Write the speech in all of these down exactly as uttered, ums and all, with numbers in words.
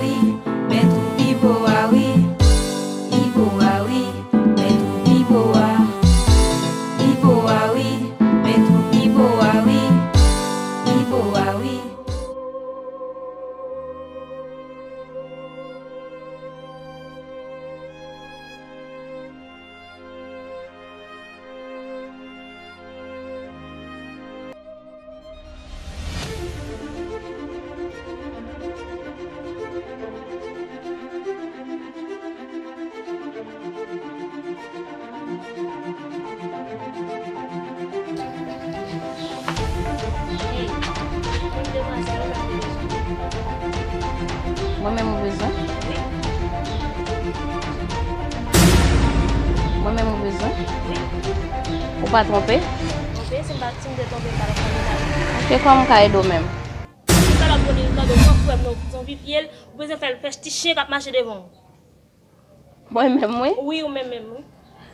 Wi, mèt ou pi bo a wi. Pi bo a wi, mèt ou pi bo a. Pi bo a wi, mèt ou pi bo a wi. Pi bo a wi. Mwen menm ou bezwen? Mwen menm ou bezwen? Ou pa twonpe? Twonpe, si m pa, si m te twonpe, m pa t ap twonpe la. Ok, kòman m ka ede w menm? Si m ta ap twonpe, tande non, frè m, non, zanmi fyèl, ou bezwen fè l fè ti chen k ap mache devan w. Mwen menm, wi. Wi, ou menm menm, wi.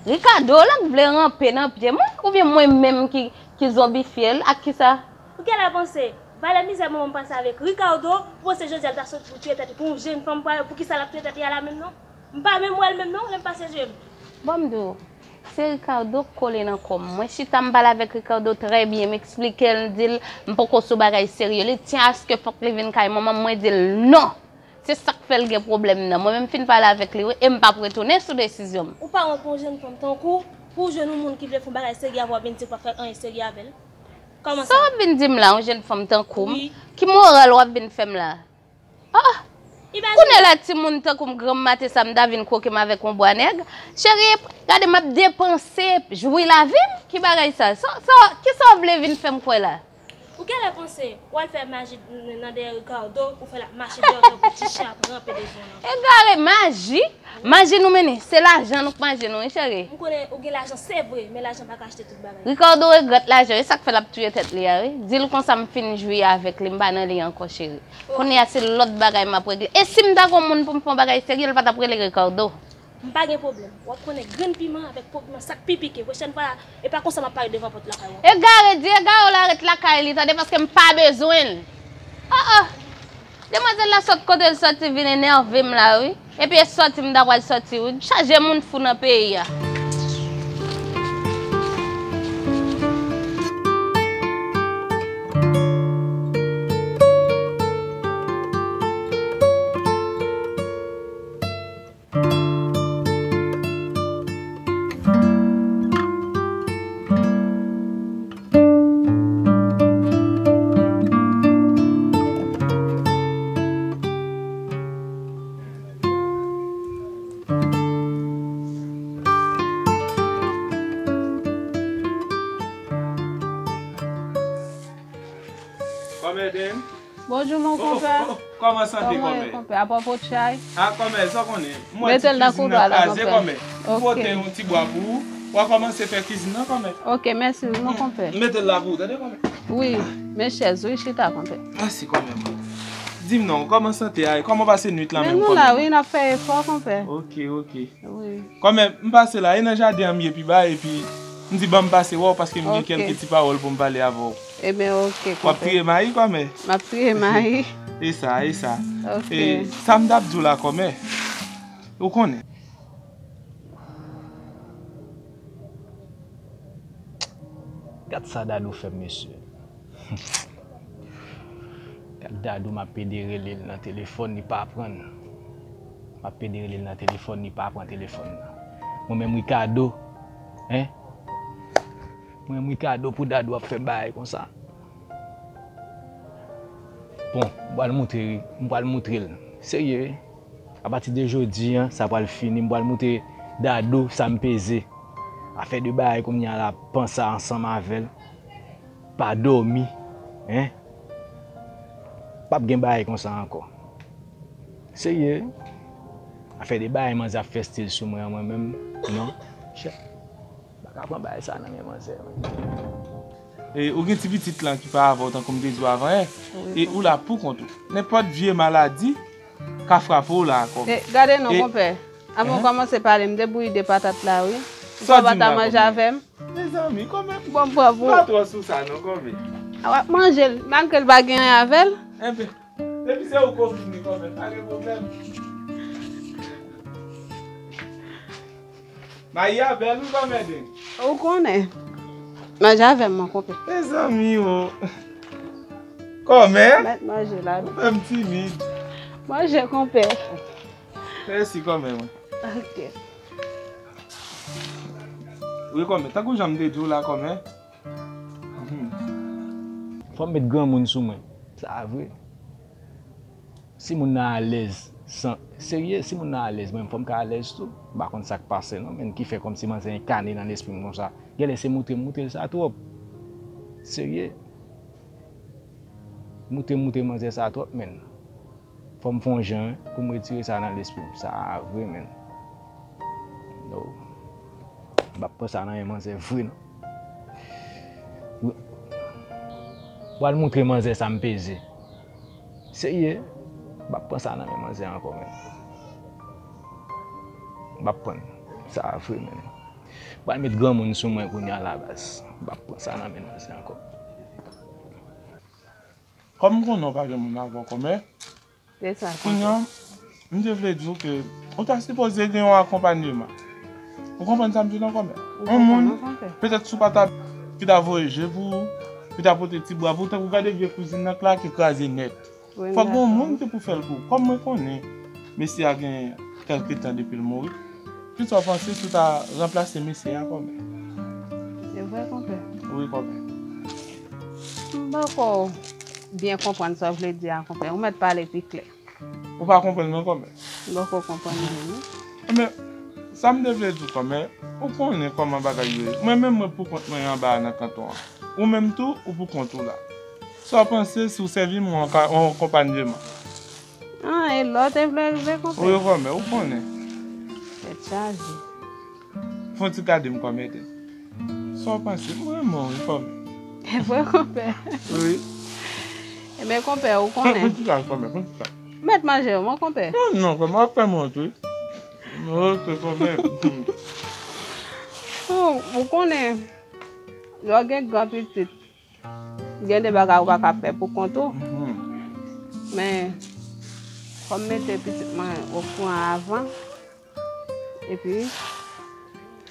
Ricardo, l ap vle ranpe nan pye mwen, oubyen mwen menm ki, ki zonbi fyèl, ak kisa? Ou genlè panse, valè mizè manman m pase avèk Ricardo, ou panse jodi a l ta sot pou touye tèt li pou yon jèn fanm, pou, pou kisa l ap touye tèt li a la menm non? M pa menm wè l menm non, lè m pase je m. Bon, m di w, se Ricardo k kole nan kò m. Mwen chita, m pale avèk Ricardo trè byen, m eksplike l, m di l, m poko sou bagay serye. Li tyen aske fòk li vin kay manman m, mwen di l non. Se sa k fè l gen pwoblèm nan. Mwen menm m fin pale avèk li, wi, e m p ap retounen sou desizyon m. Ou pa wont pou yon jèn fanm tankou w, pou w jwenn yon moun ki vle fè yon bagay serye avè w, w ap vin di w p ap fè anyen serye avè l? Kòman sa? Sa w ap vin di m la, yon jèn fanm tankou m? Wi. Ki moral w ap vin fè m la? Ah! Imajine. Kounye a la, timoun tankou m, granm maten sa, m ta vin kwoke m avèk yon bwa nèg. Cheri, gade, m ap depanse, jwi lavi m. Ki bagay sa? Sa, sa, kisa w vle vin fè m kwè la? Ou genlè panse w al fè maji nan dèyè Ricardo, ou fè l ap mache dèyè w tankou ti chen ap ranpe devan w nan. Egare, maji? Maji nou mennen, se lajan nou k maji nou, wi, cheri. M konnen ou gen lajan, se vre, men lajan pa ka achte tout bagay. Ricardo regrèt lajan, e sa k fè l ap touye tèt li a, wi. Di l konsa m fin jwi avèk li, m pa nan li ankò, cheri. Ok. Kounye a se lòt bagay m ap regle. E si m ta gon moun pou m fè yon bagay serye, l pa t ap rele Ricardo. M pa gen pwoblèm. W ap konnen grenn piman avèk po piman, sa k pi pike. Pwochèn fwa, e pa konsa m ap parèt devan pòt lakay ou ankò. Egare, di egare w la ret lakay li, tande, paske m pa bezwen l. Oh, oh. Demwazèl la sot kote l soti vin enève m la, wi. Epi e soti m ta pral soti, wi. Chaje moun fou nan peyi a. Kòmè Dèn. Bonjou, mon konpè. Oh, oh, kòman sante, kòmè? Kòman w ye, konpè? Apa w pot chay? A, kòmè, sa w konnen. M wè ti kizin nan kraze, kòmè. M pote yon ti bwa pou ou. W a kòmanse fè kizin nan, kòmè. Ok, mèsi, wi, mon konpè. M mete l la pou ou, tande, kòmè. Wi, men chèz, wi, chita, konpè. Mèsi, kòmè, mwen. Di m non, kòman sante a ye? Kòman w pase nwit la menm, kòmè? Men nou la, wi, n ap fè efò, konpè. Ok, ok. Wi. Kòmè, m pase la, e nan jaden an m ye pi ba, epi m di ban m pase wè w, paske m gen kèlke ti pawòl pou m pale avè w. Ebyen, ok, konpè. W ap triye mayi, kòmè? M ap triye mayi. E sa, e sa. Ok. E sa m t ap di w la, kòmè. Ou konnen. Gad sa Dadou fè m, mesye. Gad Dadou, m ap pede rele l nan telefòn, li pa pran. M ap pede rele l nan telefòn, li pa pran telefòn nan. Mwen menm Ricardo, en? Mwen menm Ricardo pou Dadou ap fè bagay konsa. Bon, m pral moutre, m pral moutre l. Serye, wi. Apati de jodi a, sa pral fini, m pral moutre Dadou sa m peze. Afè de bagay kounye a la, panse ansanm avè l. Pa dòmi, en? P ap gen bagay konsa ankò. Serye, wi. Afè de bagay manzè ap fè stil sou mwen an, mwen menm, non. Chè. M pa ka pran bagay sa nan men manzè, mwen. E, ou gen ti pitit lan ki pa avè w tankou m te di w avan yè. Wi, konpè. E ou la pou kont ou. Nenpòt vye maladi ka frape w la, kòm. E, gade non, konpè. Avan w kòmanse pale, m te bouyi de patat la, wi. Ou pa ta manje avè m? Mezanmi, kòmè. Bon, m pran pou ou. Pa twò sou sa, non, kòmè. A, w ap manje l, malgre l pa gen anyen avè l. Enben. Depi se ou k ofri m li kòmè, pa gen pwoblèm. Mayi a bèl wi kòmè Deng. Ou konnen. Manje avè m non, konpè. Mezanmi o. Kòmè? Mèt manje la. Ou fè m timid. Manje, konpè. Mèsi kòmè mwen. Ok. Wi kòmè, tankou jan m te di w la kòmè. Mhm. Fò m met granmoun sou mwen. Sa vre. Si moun nan alèz, san, serye, si moun nan alèz, mwen fò m ka alèz tou. M pa konn sa k pase non, men ki fè kòmsi manzè enkane nan lespri m konsa. Genlè se moute m moute l sa twòp. Serye. Moute m moute manzè sa twòp, men. Fò m fè yon jan pou m retire sa nan lespri m. Sa vre, men. No. M p ap pran sa nan men manzè vre, non. Pral montre manzè sa m peze. Serye, m p ap pran sa nan men manzè ankò, men. M p ap pran sa vre, men. Pral met granmoun sou mwen kounye a la, baz. M p ap pran sa nan men manzè ankò. Kòm m konnen w pa gen moun avè w kòmè, se sa, kounye a, m te vle di w ke ou ta sipoze gen yon akonpanyeman. Ou konprann sa m di w la kòmè? Yon moun, petèt si w pa ta, ki ta voye je pou ou, ki ta pote ti bra pou ou, tankou gade vye kouzin nan k la ki kraze nèt. Fòk gen yon moun ki pou fè l pou ou. Kòm mwen konnen mesye a gen kèlke tan depi l mouri, kisa w panse si w ta ranplase mesye a kòmè? Se vre, konpè? Wi, kòmè. M poko byen konprann sa w vle di a, konpè. Ou mèt pale pi klè. Ou pa konprann mwen, kòmè? M poko konprann mwen, non. Enben, sa m te vle di w, kòmè, ou konnen kòman bagay yo ye. Mwen menm, mwen poukont mwen anba a nan kanton an. Ou menm tou, ou poukont ou la. Sa w panse si w sèvi m yon ka-, yon akonpanyeman? Ah, e lè w te vle rive, konpè? Wi, kòmè, ou konnen. Tèt chaje. Fè yon ti gade m kòmè, tande. Sa w panse? M renmen w, wi, kòmè. E vre, konpè? Wi. Enben, konpè, ou konnen. Pran ti kal, kòmè, pran ti kal. Mèt manje yo, mon konpè. Non, non, kòmè, w ap fè m wont, wi. Ok, kòmè. Ou, ou konnen, lè w gen gran pitit, gen de bagay ou pa ka fè pou kont ou. Mhm. Men, fò m mete pitit mwen okouran avan. Epi,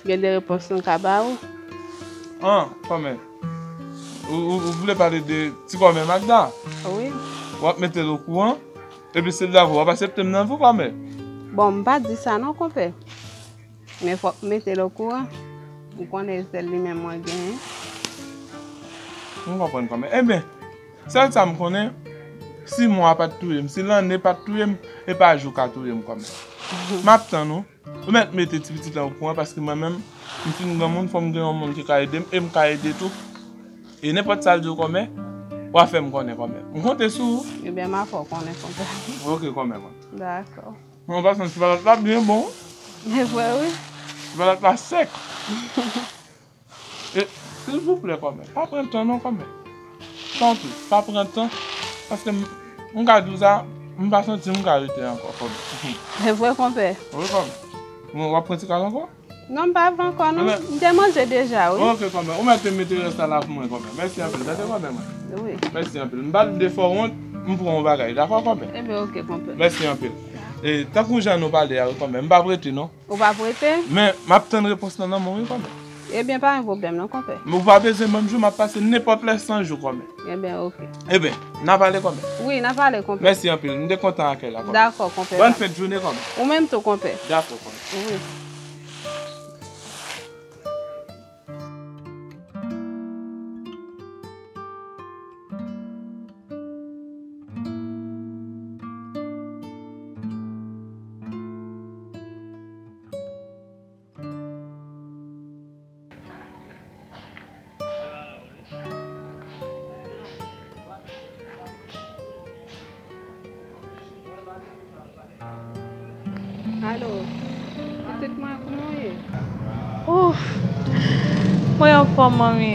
gen de repons nou ka ba ou. An, kòmè. Ou, ou, ou vle pale de ti kòmè Magda? Wi. W ap mete l okouran. Epi si l dakò, w ap aksepte m nan vi w, kòmè. Bon, m pa di sa non, konpè. Men fòk m mete l okouran. Ou konnen se sèl li menm mwen genyen. M konprann kòmè. Enben, sèl sa m konnen, si mwa pa t touye m, si lanne pa t touye m, e pa jou ka touye m kòmè. M ap tann ou. Ou mèt mete ti pitit lan okouran paske mwen menm, m fin granmoun, fò m gen yon moun ki ka ede m e m ka ede tou. E nenpòt sa l di w kòmè, w a fè m konnen kòmè. M konte sou ou. Ebyen, m a fè w konnen, konpè. Ok, kòmè mwen. Dakò. Mwen pa santi ti patat la byen bon. E vre, wi. Ti patat la sèk. E, silvouplè, kòmè, pa pran tan non, kòmè. Tanpri, pa pran tan. Paske m, m ka di w sa, m pa santi m ka rete ankò, kòmè. E vre, konpè? Wi, kòmè. Bon, w ap pran ti kal ankò? Non, m pa vle ankò, non. Enben, m te manje deja, wi. Ok, kòmè. Ou mèt mete rès la la pou mwen, kòmè. Mèsi anpil. Tande, kòmè, mwen. Wi. Mèsi anpil. M pa t vle fè w wont, m pran yon bagay. Dakò, kòmè? Enben, ok, konpè. Mèsi anpil. E, tankou jan nou pale a, wi, kòmè. M p ap rete, non. Ou p ap rete? Men, m ap tann repons lan nan men w, wi, kòmè. Ebyen, pa gen pwoblèm, non, konpè. Men ou pa bezwen ban m jou, m ap pase nenpòt lè san jou, kòmè. Ebyen, ok. Ebyen, n a pale, kòmè. Wi, n a pale, konpè. Mèsi anpil. M te kontan akèy la, kòmè. Dakò, konpè. Bòn fèt jounen, kòmè. Ou menm tou, konpè. Dakò, kòmè. Wi. Alo, pitit mwen, kouman w ye? Ouf! Mwen anfòm, manmi.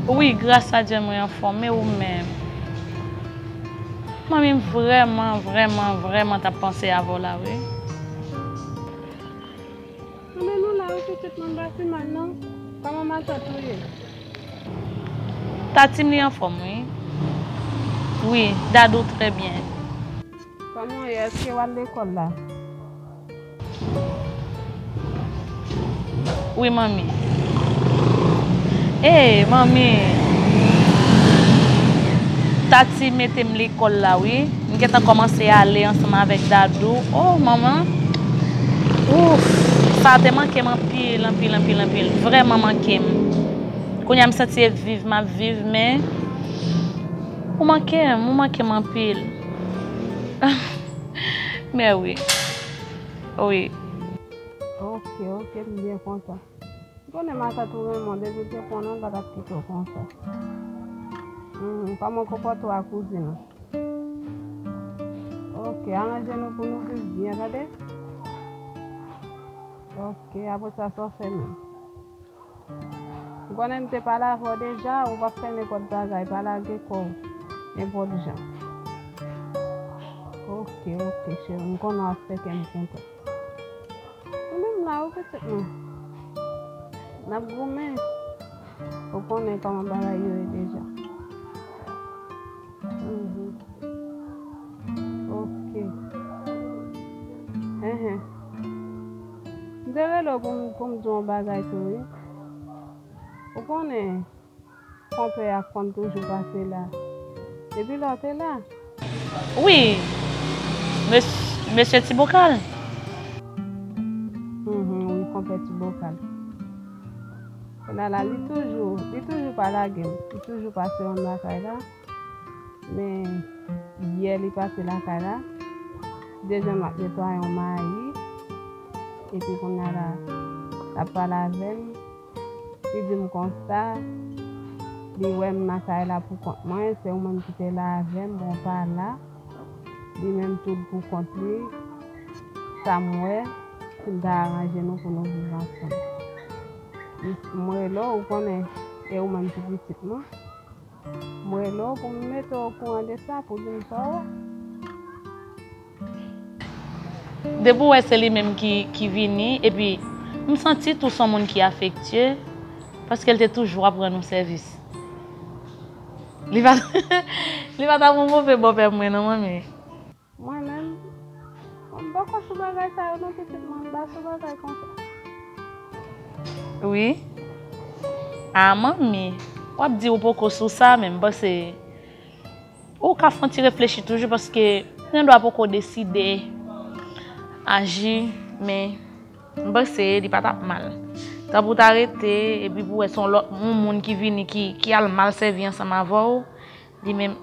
Wi, gras a Dye, mwen anfòm. E ou menm? Manmi, m vrèman, vrèman, vrèman t ap panse avè w la, wi. Anben, nou la, wi, pitit mwen, m pa pi mal, non. Kòman matant ou ye? Tati m li anfòm, wi. Wi, Dadou trè byen. Kòman w ye? Èske w al lekòl la? Wi, manmi. Ee, manmi. Tati mete m lekòl la, wi. M gentan kòmanse ale ansanm avèk Dadou. Oh, manman. Ouf, sa te manke m anpil, anpil, anpil, anpil. Vrèman manke m. Kounye a m santi e viv m ap viv, men ou manke m, ou manke m anpil. Men wi. Wi. Ok, ok, m byen kontan. M konnen matant ou renmen w, depi l te konnen w pa t ap kite w konsa. Hmm, kòman w konpòte w ak kouzin ou? Ok, aranje nou pou nou viv byen, tande? Ok, apre sa, sa w fè menm? M konnen m te pale avè w deja, ou p ap fè nenpòt bagay, pa lage kò w nenpòt jan. Ok, ok, cheri, m konnen w ap fè kè m kontan. Ou menm la, ou pitit mwen. N ap goumen. Ou konnen kòman bagay yo ye deja. Mhm. Ok. Enhen. M te rele w pou m, pou m di w yon bagay tou, wi. Ou konnen, konpè a konn toujou pase la. Depi lè w te la. Wi, mes-, mesye Tibokal. Mhm, wi, konpè Tibokal. Kounye a la, li toujou, li toujou pa lage m. Li toujou pase yon lakay la. Men, yè li pase lakay la. Deja m ap netwaye yon mayi. Epi kounye a la, l ap pale avè m. Li di m konsa, li wè m nan kay la pou kont mwen, se ou menm ki te la avè m, bon, w pa la. Li menm tou l pou kont li, sa m wè, si m ta aranje nou pou nou viv ansanm. M, m rele w, ou konnen, e ou menm ki pitit mwen. M rele w pou m mete w okouran de sa, pou di m sa w wè. Depi w wè se li menm ki, ki vini, epi m santi tou s on moun ki afektye, paske l te toujou ap rann ou sèvis. Li pa, li pa t ap yon move bòpè mwen non, manmi. Mwen menm, mwen m poko sou bagay sa yo non, pitit mwen, m pa sou bagay konsa. Wi. A, manmi, w ap di ou poko sou sa, men m panse ou ka fè yon ti reflechi toujou, paske gen dwa poko deside aji, men m panse li pa t ap mal. Tanpri w ta rete, epi pou w wè se yon lòt, yon moun ki vini, ki, ki al mal sèvi ansanm avè w, li menm,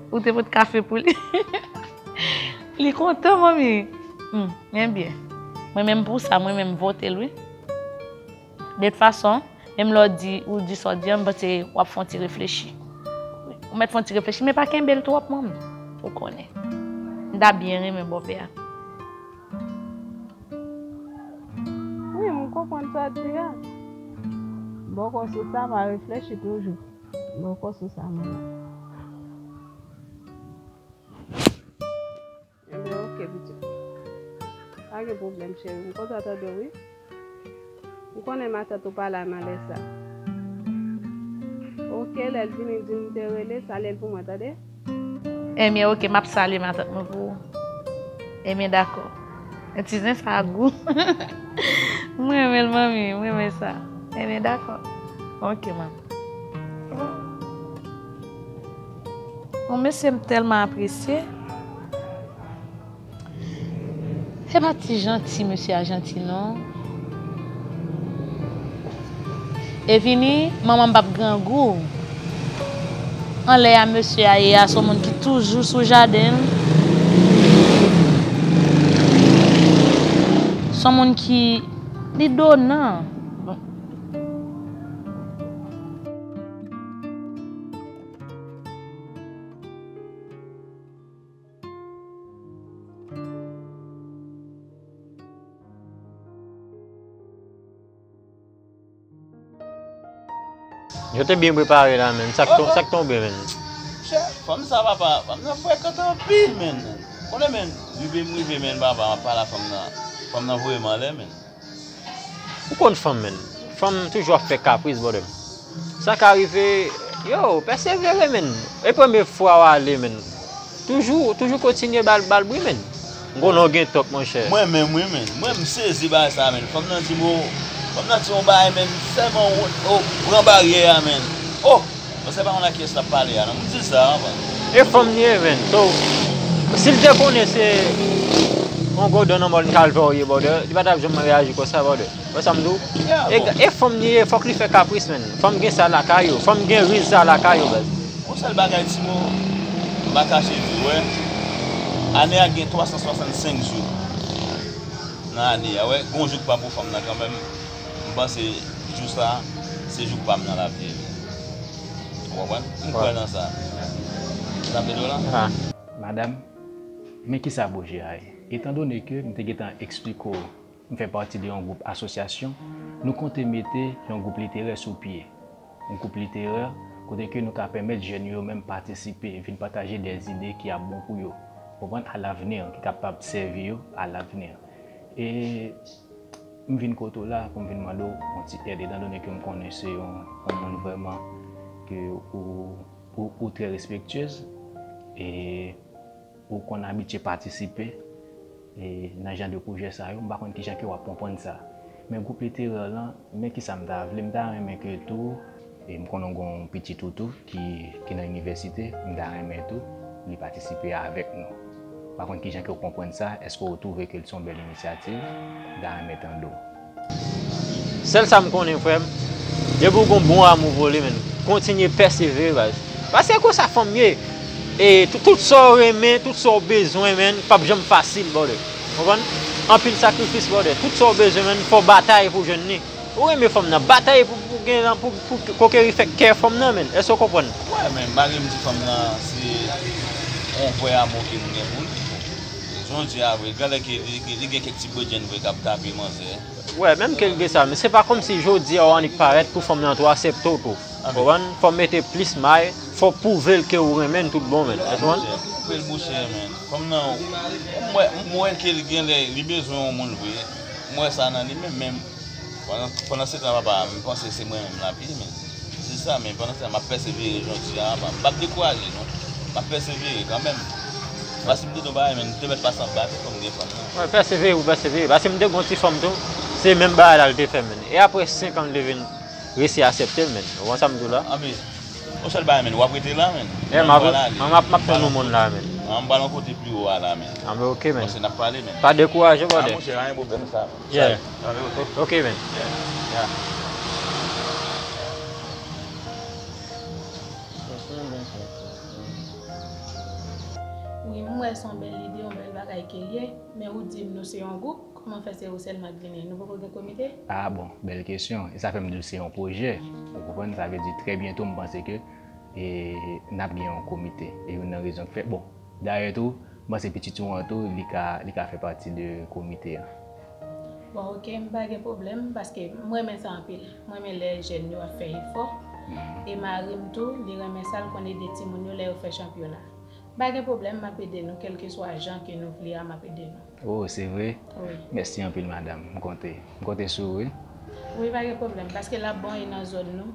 ou te pot kafe pou li. Li kontan, manmi. Hmm, men byen. Mwen menm pou sa, mwen menm vote l, wi. De tout fason, menm lè w di, ou di sa w di an, m panse w ap fè yon ti reflechi. Ou mèt fè yon ti reflechi, men pa kenbe l twòp, manmi. Ou konnen. M ta byen renmen bòpè a. Wi, m konprann sa w di a. Bòkò sou sa, m a reflechi toujou. Bòkò sou sa, manman. Ebyen, oke, pitit. Pa gen pwoblèm, cheri. M kontan tande w, wi. M konnen matant ou pa la nan lè sa. Oke, lè l vini, di m te rele, salye l pou mwen, tande? Ebyen, oke, m ap salye matant mwen pou ou. Ebyen, dakò. Ti zen sa a gou. M renmen l, manmi, m renmen sa. Ebyen, dakò. Oke, manmi. Bon, mesye m tèlman apresye. Se pa ti janti mesye a janti non. E vini, manman m p ap grangou. Anlè a mesye a ye a, se yon moun ki toujou sou jaden l. Se yon moun ki, li donan. Bon. Yo te byen prepare la, menn. Sa k ton-, sa k tonbe, menn? Chè, fanm sa, papa, fanm nan frekant anpil, menn. Konnen, menn, rive m rive, menn, papa, m ap pale a fanm nan. Fanm nan voye m anlè, menn. Ou konn fanm, menn. Fanm toujou ap fè kapris, brother m. Sa ka rive, Yo, pèsevere, menn. E premye fwa w ale, menn. Toujou, toujou kontinye ba l, ba l bri, menn. M konnen w gen tòk, monchè. Mwen menm, wi, menn. Mwen, m sezi bagay sa, menn. Fanm nan di m, o, fanm nan di yon bagay, menn. Sèlman, o, o, gran baryè a, menn. O! Mwen se pa konn ak kiyès l ap pale a, non. M di sa, anvan. E fanm li ye, menn. So, si l te konnen se yon gwo dan nan mòn kalvè w ye, brother, li pa t ap janm reyaji konsa, brother. Wè sa m di w? Yeah, e, bon. E fanm li ye, fòk li fè kapris, menn. Fanm gen sa lakay yo. Fanm gen riz sa lakay yo, baz. Yon sèl bagay, Timo, m pa kache di w, wè. Ane a gen twa san swasannsenk jou nan ane a, wè. Gon jou k pa pou fanm nan kanmenm. M panse jou sa, se jou k pa m nan lavi a. Ou konprann? M kwè nan sa. Sa vle di w la? Ah. Madanm, men kisa pwojè a ye? Etandone ke m te gentan eksplike w, m fè pati de yon gwoup asosyasyon, nou konte mete yon gwoup literè sou pye. Yon gwoup literè kote ke nou ka pèmèt jèn yo menm patisipe, vin pataje de zide ki ap bon pou yo. Konprann? À l'avenir, ki kapab sèvi yo à l'avenir. E m vin kote w la pou m vin mande w yon ti èd, etandone ke m konnen se yon, yon moun vrèman ke ou, ou, ou trè respektyez e ou konn abitye patisipe e nan jan de pwojè sa yo, m pa konn kijan ke w ap konprann sa. Men gwoup literè lan, men kisa m ta vle, m ta renmen ke tou, e m konnen w gen yon pitit ou tou ki, ki nan inivèsite, m ta renmen tou li patisipe avèk nou. M pa konn kijan ke w konprann sa, èske w twouve ke l se yon bèl inisyativ? M ta renmen tande w. Sèl sa m konnen, frè m, depi w gon bon amou pou li, menn, kontinye pèsevere, baz. Paske konsa fanm ye. E tout, tout sa w renmen, tout sa w bezwen, menn, p ap janm fasil, brother. Konprann? Anpil sakrifis, brother. Tout sa w bezwen, menn, fò w batay pou w jwenn li. Ou renmen fanm nan, batay pou, pou gen, pou, pou konkeri fè kè fanm nan, menn. Èske w konprann? Wè, men, malgre m di fanm nan, se yon vrè amou ke m gen pou li. Jodi a, vre, genlè ke li, li gen kèk ti bredjenn vre k ap tape manzè. Wè, menm ke l gen sa, men se pa kòmsi jodi a w annik parèt pou fanm nan tou aksepte w tou. Konprann? Fò w mete plis may, fò w pwouve l ke w renmen l tout bon, menn. Èske w konprann? Pwouve l, monchè, men. Fanm nan, m wè, m wè ke l genlè, li bezwen yon moun vre. M wè sa nan li menm, men pandan, pandan se tan, papa, m panse se mwen menm l ap ye, men. Se sa, men pandan se tan, m ap pèsevere jodi a, papa. M p ap dekouraje, non. M ap pèsevere kanmenm. Paske m te di w bagay, men m te mèt pase anba tèt pou m gen fanm nan. Wè, pèsevere, ou pèsevere. Paske m te gon ti fanm tou, se menm bagay la l te fè, menn. E apre senk an, l te vin resi aksepte l, menn. Ou konn sa m di w la? Anben, yon sèl bagay, menn, w ap rete la, menn. Yeah, m ap, m ap, m ap tann yon moun la, menn. M pral yon kote pi wo a la, menn. Anben, ok, menn. Paske n ap pale, menn. Pa dekouraje, brother. Ah, monchè, pa gen pwoblèm sa. Yeah. Anben, ok. Ok, menn. Yeah. Yeah. Wi, m wè se yon bèl lide, yon bèl bagay ke l ye, men ou di m nou se yon gwoup, kòman fè se ou sèlman k vini? Nou poko gen komite? Ah bon, bèl kesyon. E sa fè m di w se yon pwojè. Ou konprann? Sa vle di trè byento m panse ke, e, n ap gen yon komite. E youn nan rezon k fè, bon, dayè tou, m panse pitit ou an tou, li ka, li ka fè pati de komite a. Bon, ok, m pa gen pwoblèm, paske m renmen sa anpil. M renmen lè jèn yo ap fè efò. E mari m tou, li renmen sa, l konn ede timoun yo lè yo fè chanpyona. M pa gen pwoblèm, m ap ede nou, kèlkeswa jan ke nou vle a, m ap ede nou. Oh, se vre? Wi. Mèsi anpil, madanm. M konte, m konte sou ou, wi. Wi, pa gen pwoblèm, paske l ap bon e nan zòn nou.